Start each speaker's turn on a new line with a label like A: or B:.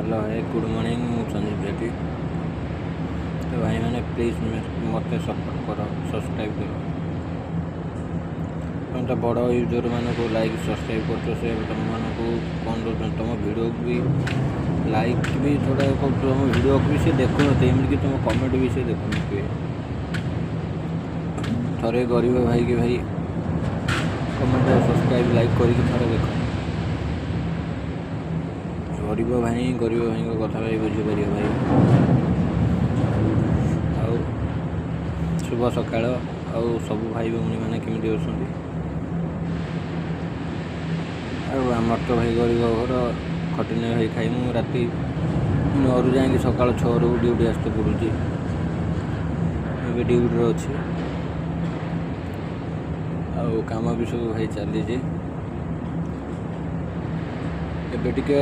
A: Hello ଭାଇ, good morning. ମୁଁ ସଞ୍ଜୀବ ସେଠୀ। ତ ଭାଇମାନେ, ପ୍ଲିଜ୍ ମୋତେ ସପୋର୍ଟ କର, ସବସ୍କ୍ରାଇବ୍ କର। ତମେ ତ ବଡ଼ ୟୁଜର୍ମାନଙ୍କୁ ଲାଇକ୍, ସବସ୍କ୍ରାଇବ୍ କରୁଛ, ସେ ତୁମମାନଙ୍କୁ କ'ଣ ଦେଉଛନ୍ତି? ତୁମ ଭିଡ଼ିଓକୁ ବି ଲାଇକ୍ ବି ଥୋଡ଼ା, ତୁମ ଭିଡ଼ିଓକୁ ବି ସେ ଦେଖୁନଥିବେ। ଏମିତିକି ତୁମ କମେଣ୍ଟ ବି ସେ ଦେଖୁନଥିବେ। ଥରେ ଗରିବ ଭାଇକି ଭାଇ କମେଣ୍ଟ, ସବସ୍କ୍ରାଇବ୍, ଲାଇକ୍ କରିକି ଥରେ ଦେଖ। ଗରିବ ଭାଇ, ଗରିବ ଭାଇଙ୍କ କଥା ଭାଇ ବୁଝିପାରିବ ଭାଇ। ଆଉ ଶୁଭ ସକାଳ। ଆଉ ସବୁ ଭାଇ ଭଉଣୀମାନେ କେମିତି ଅଛନ୍ତି? ଆଉ ଆମର ତ ଭାଇ ଗରିବ ଘର, ଖଟିନେ ଭାଇ ଖାଇମୁ। ରାତି 9ରୁ ଯାଇକି ସକାଳ 6ରୁ ଡ୍ୟୁଟି ଆସିତେ ପଡ଼ୁଛି। ଏବେ ଡ୍ୟୁଟିରେ ଅଛି ଆଉ କାମ ବି ସବୁ ଭାଇ ଚାଲିଛି ଏବେ ଟିକେ।